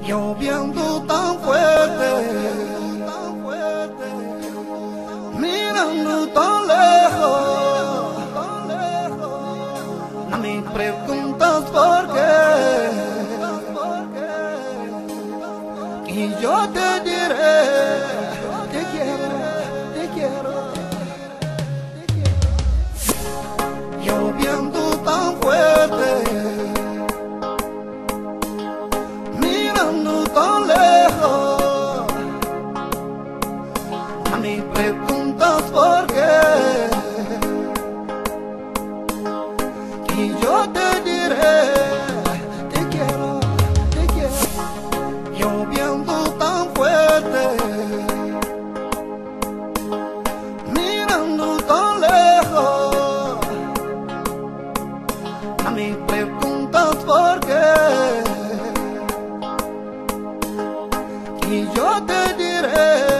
Lloviendo tan fuerte, mirando tan lejos. No me preguntas por qué. Y yo te diré, te quiero, te quiero. Lloviendo tan fuerte, mirando tan lejos. No me preguntas por qué. Y yo te diré, te quiero, te quiero. Lloviendo tan fuerte, mirando tan lejos. No me preguntas por qué. Y yo te diré.